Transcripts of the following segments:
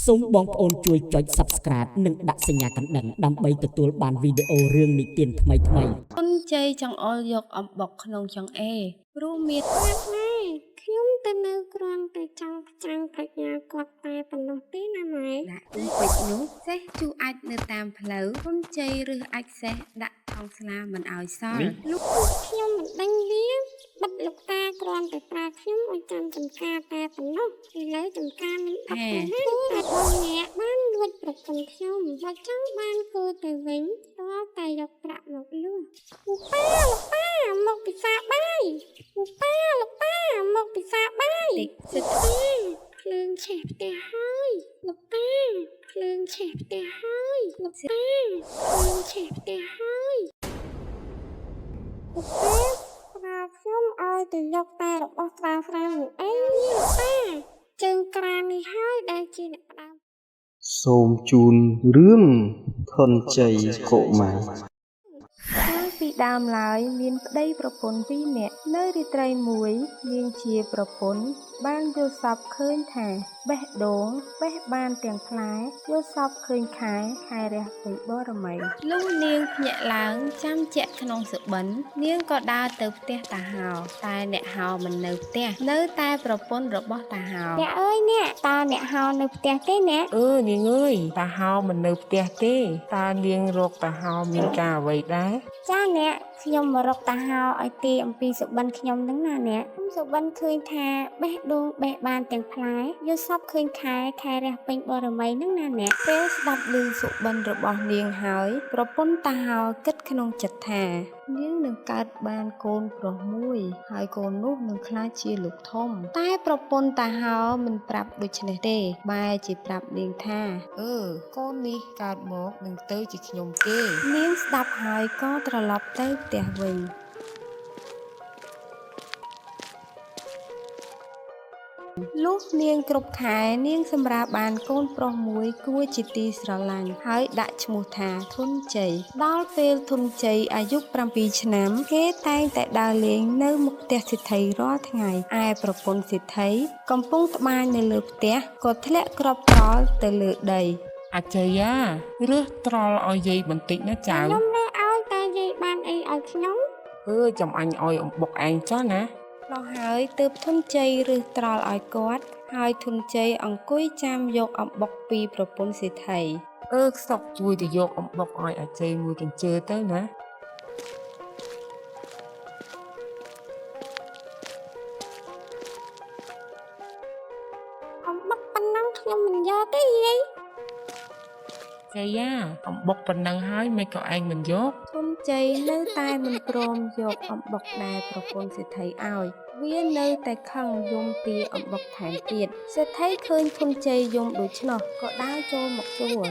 សូមបងប្អូនជួយចុច Subscribe និងដាក់សញ្ញាកណ្ដឹងដើម្បីទទួលបានវីដេអូរឿងនិទានថ្មីៗ គុនជ័យចង្អុលយកអំបុកក្នុងចង្អេរព្រោះមាន បាទម៉ែខ្ញុំទៅនៅគ្រាន់តែចង់ផ្ចាំងប្រាជ្ញាគាត់តែប៉ុណ្ណោះទេណាម៉ែ ដាក់ពេជ្រនោះសេះជុះអាចនៅតាមផ្លូវគុនជ័យរើសអាចសេះដាក់ថង់ស្លាមិនឲ្យសល់លុះ ខ្ញុំមិនដេញវាបិទលោកតាគ្រាន់តែប្រើខ្ញុំឲ្យចាំចំការតែប៉ុណ្ណោះឥឡូវចំការមានអត់ទៅណាតែបងអ្នកបានលួចប្រពន្ធខ្ញុំបើចង់បានគោទៅវិញតើតែយកប្រាក់មកលួចលោកតាលោកតាមកពិសាបាយលោកតាលោកតាមកពិសាបាយ តិចសិត តាភ្លើងឆេះផ្ទះហើយលោកតាភ្លើងឆេះផ្ទះហើយលោកតាភ្លើងឆេះផ្ទះហើយលោកតាប្រើខ្ញុំឲ្យទៅយកតែរបស់ស្រាលស្រាលនោះឯងនេះលោកតាជើងក្រាននេះហើយដែលជាអ្នកផ្ដើម សូមជូនរឿងធនជ័យកុមារ កាលពីដើមឡើយមានប្តីប្រពន្ធពីរនាក់នៅរាត្រីមួយនាងជាប្រពន្ធបានយល់សប្តិឃើញថាបេះដូងបេះបានទាំងផ្លែយល់សប្តិឃើញខែខែរះពេញបរមី លុះនាងភ្ញាក់ឡើងចាំជាក់ក្នុងសុបិននាងក៏ដើរទៅផ្ទះតាហោតែអ្នកហោមិននៅផ្ទះនៅតែប្រពន្ធរបស់តាហោ អ្នកអើយអ្នកតើអ្នកហៅនៅផ្ទះទេអ្នក អឺនាងអើយតាហោមិននៅផ្ទះទេតើនាងរកតាហោមានការអ្វីដែរ ចាអ្នកខ្ញុំមករកតាហៅឲ្យទីអំពីសុបិនខ្ញុំនឹងណាអ្នកខ្ញុំសុបិនឃើញថាបេះដូងបេះបានទាំងផ្លែយល់សប្តិឃើញខែខែរះពេញបរមីនឹងណាអ្នក ពេលស្ដាប់ឮសុបិនរបស់នាងហើយ ប្រពន្ធតាហោគិតក្នុងចិត្តថា នាងនឹងកើតបានកូនប្រុសមួយ ហើយកូននោះនឹងក្លាយជាលោកធំ តែប្រពន្ធតាហោមិនប្រាប់ដូច្នេះទេ បែរជាប្រាប់នាងថា អឺកូននេះកើតមកនឹងទៅជាខ្ញុំទេ នាងស្ដាប់ហើយក៏ត្រឡប់ទៅផ្ទះវិញ លុះនាងគ្រប់ខែនាងសម្រាលបានកូនប្រុសមួយគួរជាទីស្រឡាញ់ហើយដាក់ឈ្មោះថាធនជ័យដល់ពេលធនជ័យអាយុ7ឆ្នាំគេតែងតែដើរលេងនៅមុខផ្ទះសេដ្ឋីរាល់ថ្ងៃឯប្រពន្ធសេដ្ឋីកំពុងត្បាញនៅលើផ្ទះក៏ធ្លាក់គ្រាប់ត្រល់ទៅលើដី អជ័យារើសត្រល់ឲ្យយាយបន្តិចណាចៅ ខ្ញុំនេះឲ្យតែយាយបានអីឲ្យខ្ញុំ អឺចាំអញឲ្យអំបុកឯងចោះណា ដល់ហើយទើបធនជ័យរើសត្រល់ឲ្យគាត់ ហើយធនជ័យអង្គុយចាំយកអំបុកពីប្រពន្ធសេដ្ឋី អឺខ្សុកជួយទៅយកអំបុកឲ្យអាជ័យមួយកញ្ជើទៅណា អំបុកប៉ុណ្ណឹងខ្ញុំមិនយកទេយាយ ជ័យាអំបុកប៉ុណ្ណឹងហើយមិនក៏ឯងមិនយក ធនជ័យនៅតែមិនព្រមយកអំបុកដែលប្រពន្ធសេដ្ឋីឲ្យ វានៅតែខឹងយំទាអំបុកថែមទៀតសេដ្ឋីឃើញធនជ័យយំដូច្នោះក៏ដើរចូលមកសួរ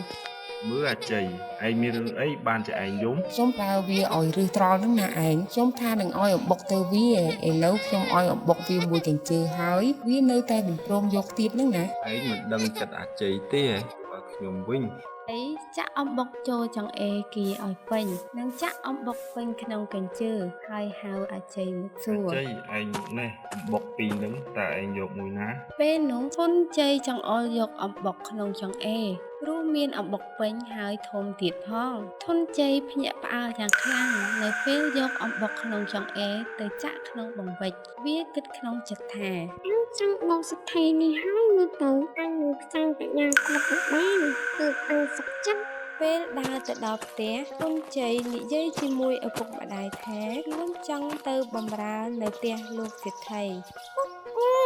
មើលអាជ័យឯងមានរឿងអីបានជាឯងយំ ខ្ញុំប្រើវាឲ្យរើសត្រល់ហ្នឹងណាឯងខ្ញុំថានឹងឲ្យអំបុកទៅវាឥឡូវខ្ញុំឲ្យអំបុកវាមួយកញ្ជើហើយវានៅតែមិនព្រមយកទៀតហ្នឹងណា ឯងមិនដឹងចិត្តអាជ័យទេហ៎បើខ្ញុំវិញ អីចាក់អំបុកចូលចង្អេរគីឲ្យពេញនិងចាក់អំបុកពេញក្នុងកញ្ជើហើយហៅអាជ័យមកសួរ អាជ័យឯងមកនេះអំបុកពីរហ្នឹងតើឯងយកមួយណា ពេលនោះធនជ័យចង្អុលយកអំបុកក្នុងចង្អេរព្រោះមានអំបុកពេញហើយធំទៀតផងធនជ័យភ្ញាក់ផ្អើលយ៉ាងខ្លាំងនៅពេលយកអំបុកក្នុងចង្អេរទៅចាក់ក្នុងបង្វិចវាគិតក្នុងចិត្តថា អញចង់បោកសថីនេះហើយមើលទៅអញនឹងផ្ចាំងប្រាជ្ញាគាត់ទៅបានគឺអញសុខចិត្ត ពេលដើរទៅដល់ផ្ទះទុនជ័យនិយាយជាមួយឪពុកម្ដាយថាខ្លួនចង់ទៅបម្រើនៅផ្ទះលោកសេដ្ឋី អេ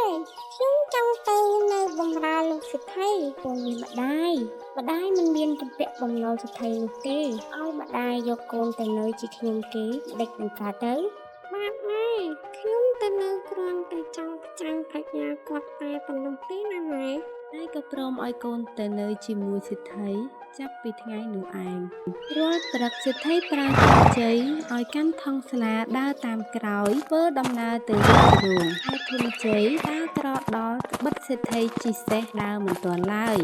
ខ្ញុំចង់ទៅនៅបម្រើលោកសេដ្ឋីកូនមានម្ដាយម្ដាយមិនមានជំពាក់បំណុលសេដ្ឋីនោះទេឲ្យម្ដាយយកកូនទៅនៅជាខ្ញុំគេដេចនឹងកើតទៅបាទម៉ែខ្ញុំទៅនៅគ្រាន់តែចង់ផ្ចាំងប្រាជ្ញាគាត់តែប៉ុណ្ណោះទេណាម៉ែ ហើយក៏ព្រមឲ្យកូនទៅនៅជាមួយសេដ្ឋីចាប់ពីថ្ងៃនោះឯងរាល់ព្រឹកសេដ្ឋីប្រើធនជ័យឲ្យកាន់ថង់ស្លាដើរតាមក្រោយធ្វើដំណើរទៅរកទ្រូងហើយធនជ័យដើរត្រដល់ត្បិតសេដ្ឋីជិះសេះដើរមិនទាន់ឡើយ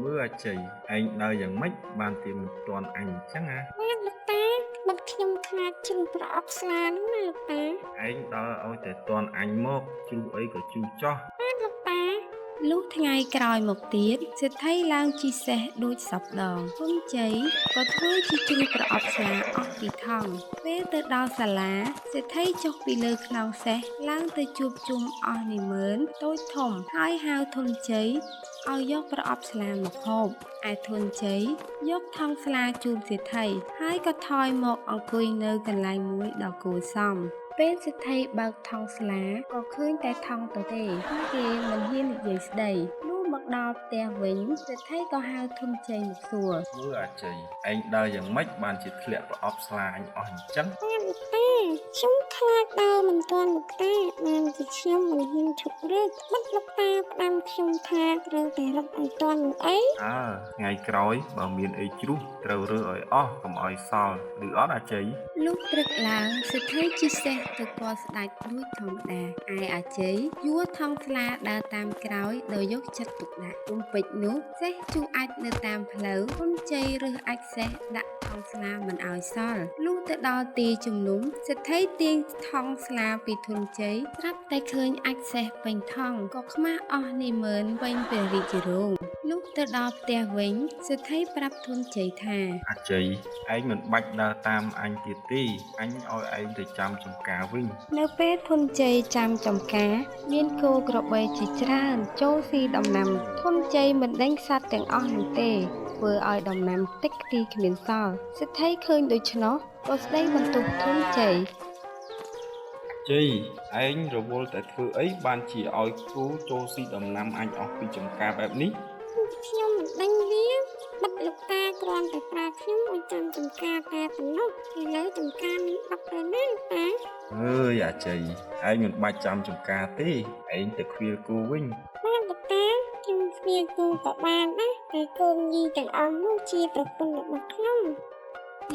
មើលអាជ័យឯងដើរយ៉ាងម៉េចបានទីមិនទាន់អញអញ្ចឹងណា បាទលោកតាបាត់ខ្ញុំខ្លាចជ្រុះប្រអប់ស្លាហ្នឹងណាលោកតា ឯងដើរឲ្យតែទាន់អញមកជ្រុះអីក៏ជ្រុះចោះ លុះថ្ងៃក្រោយមកទៀត សេដ្ឋីឡើងជិះសេះដូចសព្វដង ធនជ័យក៏ធ្វើជាជ្រុះប្រអប់ស្លាអស់ពីថង់ ពេលទៅដល់សាលា សេដ្ឋីចុះពីលើខ្នងសេះឡើងទៅជួបជុំអស់នាម៉ឺនតូចធំ ហើយហៅធនជ័យឲ្យយកប្រអប់ស្លាមកហូប ឯធនជ័យយកថង់ស្លាជូនសេដ្ឋី ហើយក៏ថយមកអង្គុយនៅកន្លែងមួយដ៏គួរសម ពេលសេដ្ឋីបើកថង់ស្លាក៏ឃើញតែថង់ទទេ ហើយគេមិនហ៊ាននិយាយស្ដី លុះមកដល់ផ្ទះវិញ សេដ្ឋីក៏ហៅធនជ័យមកសួរ មើលអាជ័យឯងដើរយ៉ាងម៉េចបានជាធ្លាក់ប្រអប់ស្លាអញអស់អញ្ចឹង បាទលោកតាខ្ញុំខ្លាចដើរមិនទាន់លោកតាបានជាខ្ញុំមិនហ៊ានឈប់រើសបាត់លោកតាផ្ដាំខ្ញុំថាត្រូវតែរត់ឲ្យទាន់នោះអី អើថ្ងៃក្រោយបើមានអីជ្រុះត្រូវរើសឲ្យអស់កុំឲ្យសល់ឬអត់អាជ័យ លុះព្រឹកឡើងសេដ្ឋីជិះសេះទៅគាល់ស្ដេចដូចធម្មតាឯអាជ័យយួរថង់ស្លាដើរតាមក្រោយដោយយកចិត្តទុកដាក់ពុំពេចនោះសេះជុះអាចនៅតាមផ្លូវធនជ័យរើសអាចសេះដាក់ថង់ស្លាមិនឲ្យសល់លុះទៅដល់ទីជំនុំសេដ្ឋីទាញថង់ស្លាពីធនជ័យស្រាប់តែឃើញអាចសេះពេញថង់ក៏ខ្មាស់អស់នាម៉ឺនពេញព្រះរាជរោងលុះទៅដល់ផ្ទះវិញសេដ្ឋីប្រាប់ធនជ័យថា អាជ័យឯងមិនបាច់ដើរតាមអញទៀតទេអញឲ្យឯងទៅចាំចំការវិញ នៅពេលធនជ័យចាំចំការ មានគោក្របីជាច្រើនចូលស៊ីដំណាំ ធនជ័យមិនដេញសត្វទាំងអស់នោះទេធ្វើឲ្យដំណាំតិចទីគ្មានសល់សេដ្ឋីឃើញដូច្នោះក៏ស្ដីបន្ទោសធនជ័យ ជ័យឯងរវល់តែធ្វើអីបានជាឲ្យគូចូលស៊ីដំណាំអញអស់ពីចំការបែបនេះ ខ្ញុំមិនដេញវាបាត់លោកតាគ្រាន់តែប្រើខ្ញុំឲ្យចាំចំការតែប៉ុណ្ណោះឥឡូវចំការមានបាត់ទៅណាលោកតា អើយអាជ័យឯងមិនបាច់ចាំចំការទេឯងទៅខ្វៀលគូវិញ បាទលោកតាខ្ញុំគ្មានគូក៏បានដែរតែគូញីទាំងអស់នោះជាប្រពន្ធរបស់ខ្ញុំ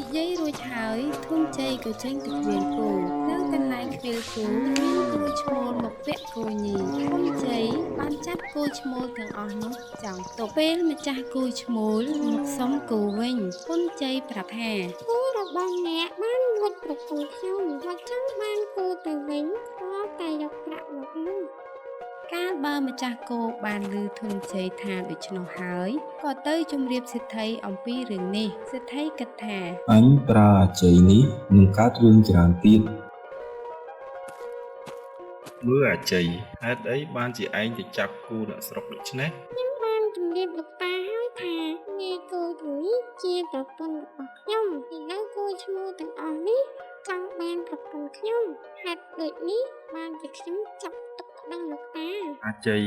និយាយរួចហើយធនជ័យក៏ចេញទៅខ្វៀលគោនៅកន្លែងខ្វៀលគោមានគោឈ្មោលមកពាក់គោញីធនជ័យបានចាប់គោឈ្មោលទាំងអស់នោះចង់ទុកពេលម្ចាស់គោឈ្មោលមកសុំគោវិញធនជ័យប្រាប់ថា គូរបស់អ្នកបានលួចប្រពន្ធខ្ញុំបើចង់បានគូទៅវិញក៏តែយកប្រាក់មកនោះ កាលបើម្ចាស់គោបានឮធនជ័យថាដូច្នោះហើយក៏ទៅជម្រាបសេដ្ឋីអំពីរឿងនេះសេដ្ឋីគិតថា អញប្រើអាជ័យនេះនឹងកើតរឿងច្រើនទៀត មើលអាជ័យហេតុអីបានជាឯងទៅចាប់គូអ្នកស្រុកដូច្នេះ បានជម្រាបលោកតាហើយថានាយគូទាំងនេះជាប្រពន្ធរបស់ខ្ញុំឥឡូវគូឈ្មោះទាំងអស់នេះចង់បានប្រពន្ធខ្ញុំហេតុដូចនេះបានជាខ្ញុំចាប់ទុកប្តឹងលោកតា អាជ័យ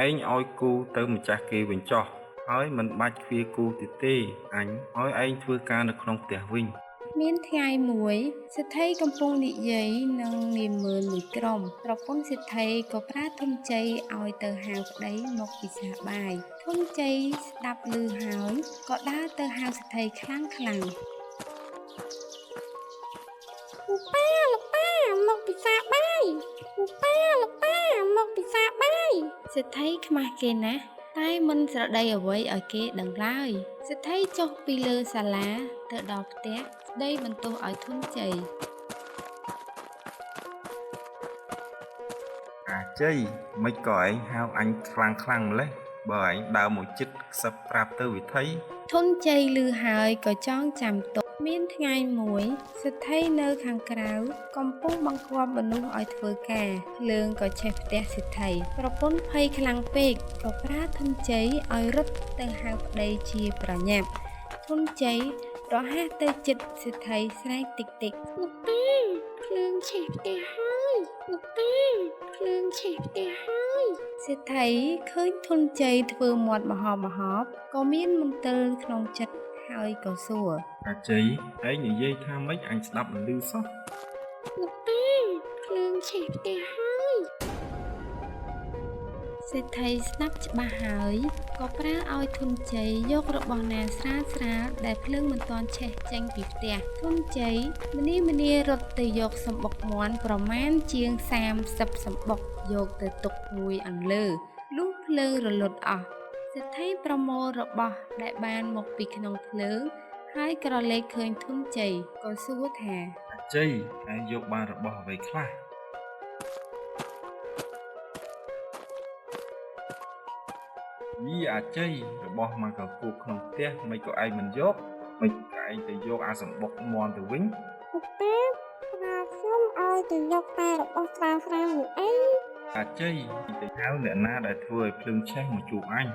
ឯងឲ្យគូទៅម្ចាស់គេវិញចោះហើយមិនបាច់ខ្វៀលគូទៀតទេអញឲ្យឯងធ្វើការនៅក្នុងផ្ទះវិញ មានថ្ងៃមួយសេដ្ឋីកំពុងនិយាយនឹងនាម៉ឺនមួយក្រុមប្រពន្ធសេដ្ឋីក៏ប្រើធនជ័យឲ្យទៅហៅប្តីមកពិសាបាយធនជ័យស្ដាប់ឮហើយក៏ដើរទៅហៅសេដ្ឋីខ្លាំងខ្លាំង លោកប៉ាលោកប៉ាមកពិសាបាយលោកប៉ាលោកប៉ាមកពិសាបាយ សេដ្ឋីខ្មាស់គេណាស់តែមិនស្រដីអ្វីឲ្យគេដឹងឡើយសេដ្ឋីចុះពីលើសាលាទៅដល់ផ្ទះស្ដីបន្ទោសឲ្យធនជ័យ អាជ័យមិនក៏ឯងហៅអញខ្លាំងខ្លាំងម្លេះបើឯងដើរមកចិត្តខ្សឹបប្រាប់ទៅវិថី ធនជ័យឮហើយក៏ចងចាំទុកមានថ្ងៃមួយសេដ្ឋីនៅខាងក្រៅកំពុងបង្គាប់មនុស្សឲ្យធ្វើការភ្លើងក៏ឆេះផ្ទះសេដ្ឋីប្រពន្ធភ័យខ្លាំងពេកក៏ប្រើធនជ័យឲ្យរត់ទៅហៅប្តីជាប្រញាប់ធនជ័យរហ័សទៅចិត្តសេដ្ឋីស្រែកតិចៗ លោកតាភ្លើងឆេះផ្ទះហើយលោកតាភ្លើងឆេះផ្ទះហើយ សេដ្ឋីឃើញធនជ័យធ្វើមាត់មហោមហប់ក៏មានមន្ទិលក្នុងចិត្តហើយក៏សួរ អាជ័យឯងនិយាយថាម៉េចអញស្ដាប់មិនឮសោះ លោកតាភ្លើងឆេះផ្ទះហើយ សេដ្ឋីស្ដាប់ច្បាស់ហើយក៏ប្រើឲ្យធនជ័យយករបស់ណាស្រាលស្រាលដែលភ្លើងមិនទាន់ឆេះចេញពីផ្ទះធនជ័យម្នីម្នារត់ទៅយកសំបុកមាន់ប្រមាណជាង30សំបុកយកទៅទុកមួយអន្លើលុះភ្លើងរលត់អស់សេដ្ឋីប្រមូលរបស់ដែលបានមកពីក្នុងភ្លើងហើយក្រឡេកឃើញធនជ័យក៏សួរថា អាជ័យឯងយកបានរបស់អ្វីខ្លះ យីអាជ័យរបស់មកកគោក្នុងផ្ទះមិនក៏ឯងមិនយកមិនក៏ឯងទៅយកអាសម្បុកមាន់ទៅវិញ លោកតាប្រើខ្ញុំឲ្យទៅយកតែរបស់ស្រាលស្រាលនោះអី អាជ័យទៅហៅអ្នកណាដែលធ្វើឲ្យភ្លើងឆេះមកជួបអញ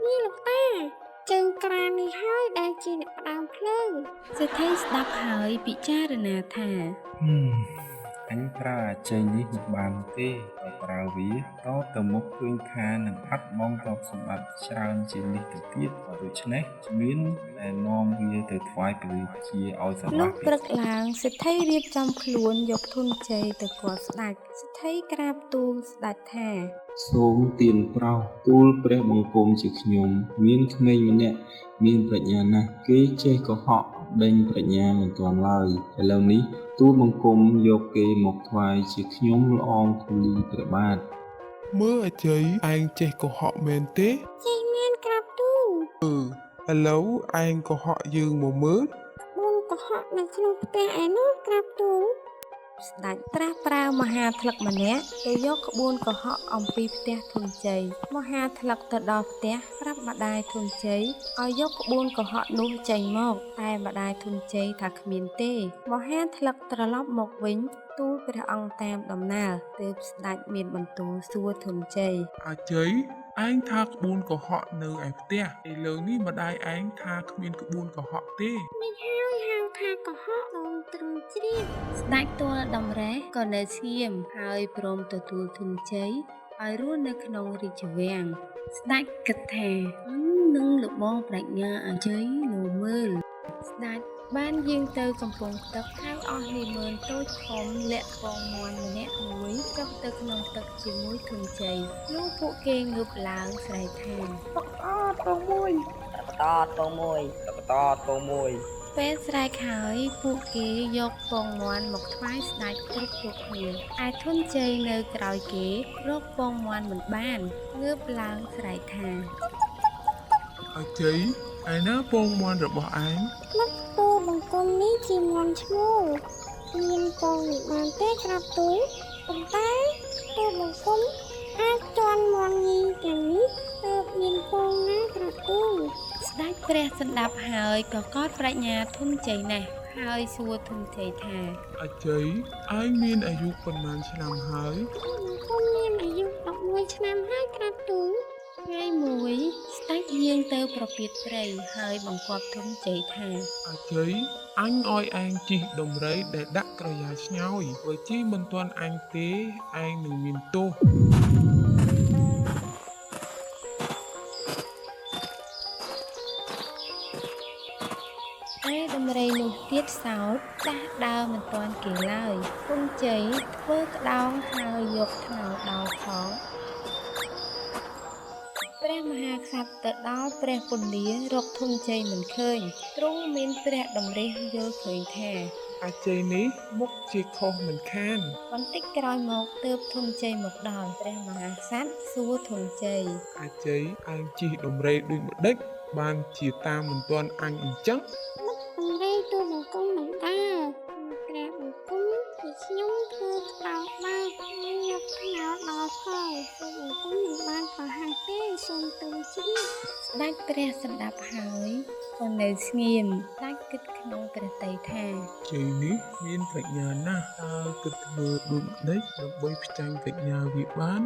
នេះលោកតាជើងក្រាននេះហើយដែលជាអ្នកផ្ដើមភ្លើង សេដ្ឋីស្ដាប់ហើយពិចារណាថា ហឹមអញប្រើអាជ័យនេះមិនបានទេបើប្រើវាតទៅមុខឃើញថានឹងបាត់បង់ទ្រព្យសម្បត្តិច្រើនជាងនេះទៅទៀតដូច្នេះមានតែនាំវាទៅថ្វាយព្រះរាជាឲ្យស្រ លុះ ឡះ ព្រឹកឡើងសេដ្ឋីរៀបចំខ្លួនយកធនជ័យទៅគាល់ស្ដេចសេដ្ឋីក្រាបទូលស្ដេចថា សូមទានប្រោសទូលព្រះបង្គំជាខ្ញុំ មានក្មេងម្នាក់មានប្រាជ្ញាណាស់គេចេះកុហកដេញប្រាជ្ញាមិនទាន់ឡើយឥឡូវនេះទូលបង្គំយកគេមកថ្វាយជាខ្ញុំល្អងធូលីព្រះបាទ មើលអាជ័យឯងចេះកុហកមែនទេ ចេះមែនក្រាបទូល ឥឡូវឯងកុហកយើងមកមើល ក្បួនកុហកនៅក្នុងផ្ទះឯនោះក្រាបទូល ស្ដេចត្រាស់ប្រើមហាថ្លឹកម្នាក់ទៅយកក្បួនកុហកអំពីផ្ទះធនជ័យមហាថ្លឹកទៅដល់ផ្ទះប្រាប់ម្ដាយធនជ័យឲ្យយកក្បួនកុហកនោះចេញមកតែម្ដាយធនជ័យថាគ្មានទេមហាថ្លឹកត្រឡប់មកវិញទូលព្រះអង្គតាមដំណើរទើបស្ដេចមានបន្ទូលសួរធនជ័យ អាជ័យឯងថាក្បួនកុហកនៅឯផ្ទះឥឡូវនេះម្ដាយឯងថាគ្មានក្បួនកុហកទេ នេះហើយហៅថាកុហកសូមទ្រង់ជ្រាប ស្ដេចទាល់តម្រេះក៏នៅស្ងៀមហើយព្រមទទួលធនជ័យឲ្យរស់នៅក្នុងរាជវាំងស្ដេចគិតថាអញនឹងលបងប្រាជ្ញាអាជ័យលោមើលស្ដេចបានយាងទៅកំពង់ទឹកហៅអស់នាម៉ឺនតូចធំលាក់ពងមាន់ម្នាក់មួយចុះទៅក្នុងទឹកជាមួយធនជ័យលុះពួកគេងើបឡើងស្រែកថា តតពងមួយតតពងមួយ ពេលស្រែកហើយពួកគេយកពងមាន់មកថ្វាយស្ដេចគ្រប់គ្រប់គ្នាឯធនជ័យនៅក្រោយគេរកពងមាន់មិនបានងើបឡើងស្រែកថា អាជ័យឯណាពងមាន់របស់ឯង នឹកទូលបង្គំនេះជាមាន់ឈ្មោលមានពងមិនបានទេក្រាបទូលប៉ុន្តែទូលបង្គំអាចជន់មាន់ញីទាំងនេះទើបមានពងណាក្រាបទូល ស្ដេចព្រះសម្ដាប់ហើយក៏កត់ប្រាជ្ញាធនជ័យណាស់ហើយសួរធនជ័យថា អាជ័យឯងមានអាយុប៉ុន្មានឆ្នាំហើយ ទូលបង្គំមានអាយុ11ឆ្នាំហើយក្រាបទូល ថ្ងៃមួយស្ដេចយាងទៅប្រពាតព្រៃហើយបង្គាប់ធនជ័យថា អាជ័យអញឲ្យឯងជិះដំរីដែលដាក់ក្រយាឆ្ញោយបើជិះមិនទាន់អញទេឯងនឹងមានទោស ឯដំរីនោះទៀតសោតចាស់ដើរមិនទាន់គេឡើយគុណជ័យធ្វើក្តោងហើយយកថ្នោដល់ផងព្រះមហាក្សត្រទៅដល់ព្រះពន្លារកធនជ័យមិនឃើញទ្រង់មានព្រះតម្រិះយល់ឃើញថា អាជ័យនេះមុខជាខុសមិនខាន បន្តិចក្រោយមកទើបធនជ័យមកដល់ព្រះមហាក្សត្រសួរធនជ័យ អាជ័យឯងជិះដំរីដូចម្ដេចបានជាតាមមិនទាន់អញអញ្ចឹង ដំរីទូលបង្គំមិនដើរព្រះបង្គំជាខ្ញុំធ្វើក្តោបាកហើយយកថ្នោដល់ផងទូលបង្គំមិនបានប្រហែសទេសូមទ្រង់ជ្រាប ស្ដេចព្រះសម្ដាប់ហើយក៏នៅស្ងៀមស្ដេចគិតក្នុងព្រះទ័យថា ជ័យនេះមានប្រាជ្ញាណាស់តើគិតធ្វើដូចម្ដេចដើម្បីផ្ចាញ់ប្រាជ្ញាវាបាន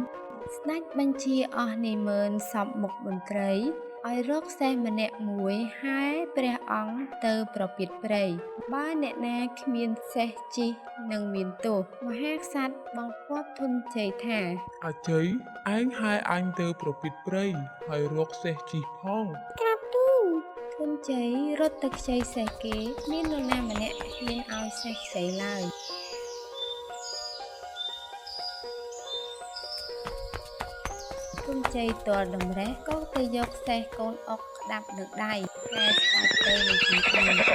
ស្ដេចបញ្ជាអស់នាម៉ឺនសពមុខមន្ត្រីឲ្យរកសេះម្នាក់មួយហែព្រះអង្គទៅប្រពាតព្រៃបើអ្នកណាគ្មានសេះជិះនឹងមានទោសមហាក្សត្របង្គាប់ធនជ័យថា អាជ័យឯងហែអញទៅប្រពាតព្រៃហើយរកសេះជិះផង ក្រាបទូល ធនជ័យរត់ទៅខ្ចីសេះគេគ្មាននរណាម្នាក់ហ៊ានឲ្យសេះខ្ចីឡើយធនជ័យទាល់តម្រេះក៏ទៅយកសេះកូនអុកក្តាប់នឹងដៃហែស្ដេចទៅនៅទីនោះ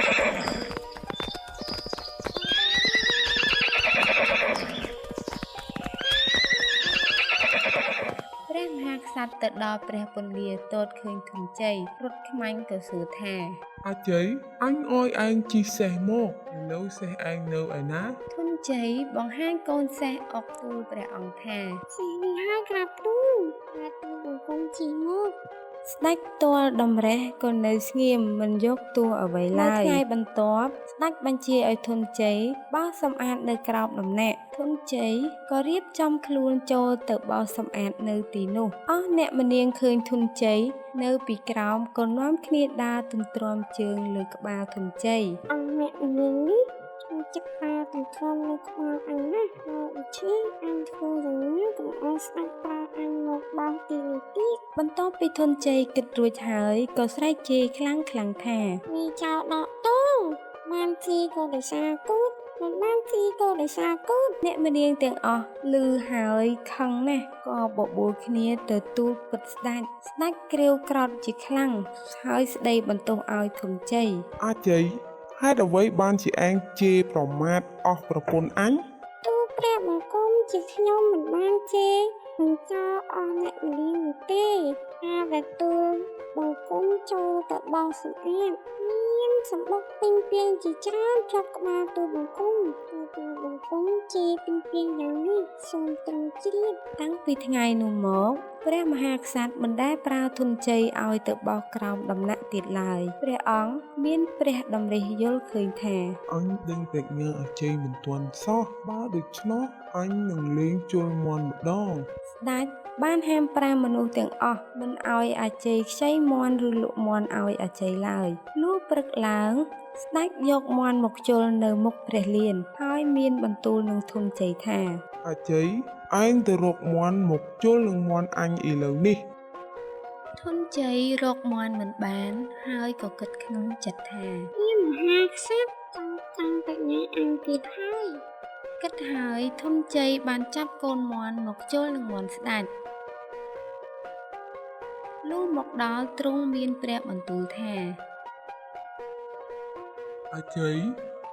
ព្រះមហាក្ស ត្រទៅដល់ព្រះពន្លាទតឃើញធនជ័យរត់ខ្មាញ់ក៏សួរថា អាជ័យអញឲ្យឯងជិះសេះមកឥឡូវសេះឯងនៅឯណា ធនជ័យបង្ហាញកូនសេះអុកទូលព្រះអង្គថា សេះនេះហើយក្រាបទូលតែទូលបង្គំជិះមក ស្ដេចទាល់តម្រេះក៏នៅស្ងៀមមិនយកទោសអ្វីឡើយនៅថ្ងៃបន្ទាប់ស្ដេចបញ្ជាឲ្យធនជ័យបោសសម្អាតនៅក្រោមដំណាក់ធនជ័យក៏រៀបចំខ្លួនចូលទៅបោសសម្អាតនៅទីនោះអស់អ្នកម្នាងឃើញធនជ័យនៅពីក្រោមក៏នាំគ្នាដើរទន្ទ្រាំជើងលើក្បាលធនជ័យ អង្គអ្នកនាងនេះចូលចិត្តដើរទន្ទ្រាំលើក្បាលអញណាស់ហើយដូច្នេះអញធ្វើយ៉ាងណាកុំឲ្យស្ដេចប្រើអញមកបោសទីនេះទៀត បន្ទាប់ពីធនជ័យគិតរួចហើយក៏ស្រែកជេរខ្លាំងៗថា មីចៅដកតងបានជីក៏ដោយសារគូតមិនបានជីក៏ដោយសារគូត អ្នកម្នាងទាំងអស់ឮហើយខឹងណាស់ក៏បបួលគ្នាទៅទូលពិតស្ដេចស្ដេចក្រេវក្រោធជាខ្លាំងហើយស្ដីបន្ទោសឲ្យធនជ័យ អាជ័យហេតុអ្វីបានជាឯងជេរប្រមាថអស់ប្រពន្ធអញ ទូលព្រះបង្គំជាខ្ញុំមិនបានជេរនឹងចោលអស់អ្នកម្នាងនោះទេការដែលទូលបង្គំចូលទៅបោសសម្អាតមានសម្បុកពេញពាងជាច្រើនជាប់ក្បាលទូលបង្គំទូលទូលបង្គំជេរពេញពាងយ៉ាងនេះសូមទ្រង់ជ្រាប តាំងពីថ្ងៃនោះមកព្រះមហាក្សត្រមិនដែលប្រើធនជ័យឲ្យទៅបោសក្រោមដំណាក់ទៀតឡើយព្រះអង្គមានព្រះតម្រិះយល់ឃើញថា អញដឹងប្រាជ្ញាអាជ័យមិនទាន់សោះបើដូច្នោះអញនឹងលេងជល់មាន់ម្ដង ស្ដេចបានហាមប្រាមមនុស្សទាំងអស់មិនឲ្យអាជ័យខ្ចីមាន់ឬលក់មាន់ឲ្យអាជ័យឡើយលុះព្រឹកឡើងស្ដេចយកមាន់មកជល់នៅមុខព្រះលានហើយមានបន្ទូលនឹងធនជ័យថា អាជ័យឯងទៅរកមាន់មកជល់នឹងមាន់អញឥឡូវនេះ ធនជ័យរកមាន់មិនបាន ហើយក៏គិតក្នុងចិត្តថា ព្រះមហាក្សត្រចង់ចាំបញ្ញាអញទៀតហើយ គិតហើយធនជ័យបានចាប់កូនមាន់មកជល់នឹងមាន់ស្ដេចលុះមកដល់ទ្រង់មានព្រះបន្ទូលថា អាជ័យ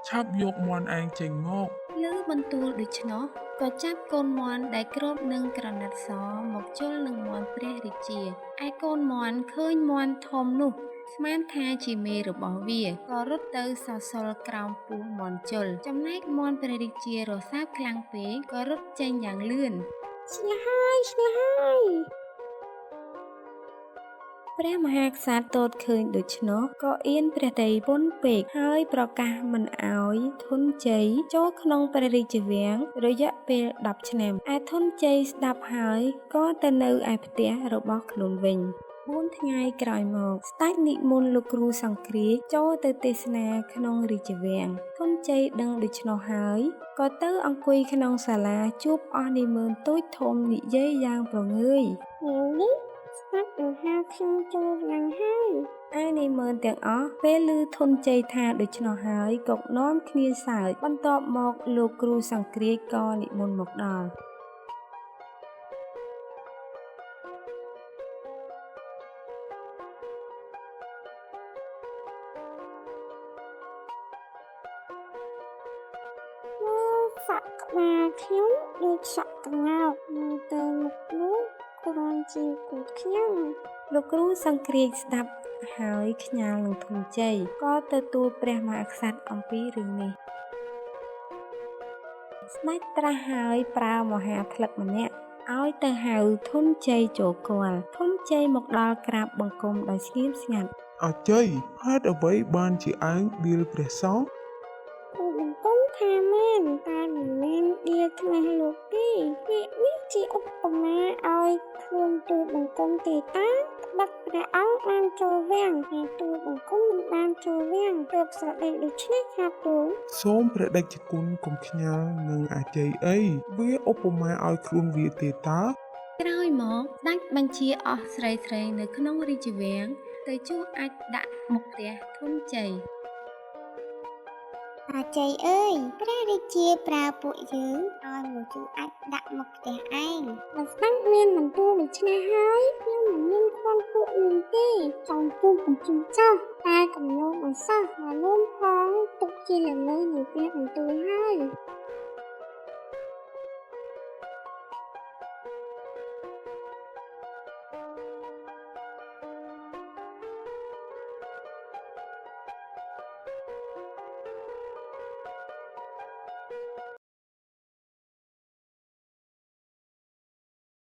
ឆាប់យកមាន់ឯងចេញមក ឮបន្ទូលដូច្នោះក៏ចាប់កូនមាន់ដែលគ្របនឹងក្រណាត់សមកជល់នឹងមាន់ព្រះរាជាឯកូនមាន់ឃើញមាន់ធំនោះស្មានថាជាមេរបស់វាក៏រត់ទៅសសល់ក្រោមពោះមាន់ជល់ចំណែកមាន់ព្រះរាជារសើបខ្លាំងពេកក៏រត់ចេញយ៉ាងលឿន ឆ្លាហើយឆ្លាហើយ ព្រះមហាក្សត្រទតឃើញដូច្នោះក៏អៀនព្រះទ័យពន់ពេកហើយប្រកាសមិនឲ្យធនជ័យចូលក្នុងព្រះរាជវាំងរយៈពេល10ឆ្នាំឯធនជ័យស្ដាប់ហើយក៏ទៅនៅឯផ្ទះរបស់ខ្លួនវិញ4ថ្ងៃក្រោយមកស្ដេចនិមន្តលោកគ្រូសង្គ្រាចចូលទៅទេសនាក្នុងរាជវាំងធនជ័យដឹងដូច្នោះហើយក៏ទៅអង្គុយក្នុងសាលាជួបអស់នាម៉ឺនតូចធំនិយាយយ៉ាងព្រងើយ ថ្ងៃនេះស្ដេចនឹងហៅខ្ញុំចូលវាំងហើយ ឯនាម៉ឺនទាំងអស់ពេលឮធនជ័យថាដូច្នោះហើយក៏នាំគ្នាសើចបន្ទាប់មកលោកគ្រូសង្គ្រាចក៏និមន្តមកដល់ មើលសក់ក្បាលខ្ញុំដូចសក់ក្ងោកមើលទៅមុខលោកគ្រាន់ជាគូតខ្ញុំ លោកគ្រូសង្គ្រាចស្ដាប់ហើយខ្ញាល់នឹងធនជ័យក៏ទៅទូលព្រះមហាក្សត្រអំពីរឿងនេះស្ដេចត្រាស់ហើយប្រើមហាថ្លឹកម្នាក់ឲ្យទៅហៅធនជ័យចូលគាល់ធនជ័យមកដល់ក្រាបបង្គំដោយស្ងៀមស្ងាត់ អាជ័យហេតុអ្វីបានជាឯងដៀលព្រះសង្ឃ ទូលបង្គំថាមែនតែមិនមែនដៀលថ្លេះលោកទេពាក្យនេះជាឧបមាឲ្យខ្លួនទូលបង្គំទេតាត្បិតព្រះអង្គបានចូលវាំងហើយទូលបង្គំមិនបានចូលវាំងទើបស្រដេកដូច្នេះខាបទូល សូមព្រះតេជគុណកុំខ្ញាល់នឹងអាជ័យអីវាឧបមាឲ្យខ្លួនវាទេតើ ក្រោយមកស្ដេចបញ្ជាអស់ស្រីៗនៅក្នុងរាជវាំងទៅជួសអាចដាក់មុខផ្ទះធនជ័យ អាជ័យអើយព្រះរាជាប្រើពួកយើងឲ្យមកជួអាចដាក់មកផ្ទះឯងបើស្ដេចមានបន្ទូលដូច្នេះហើយខ្ញុំមិនមានខ្វាន់ពួកយើងទេចង់ជួបកុំជួបចោះតែកុំលោមឲ្យសោះមកលោមផងទុកជាល្មើសនៃព្រះបន្ទូលហើយ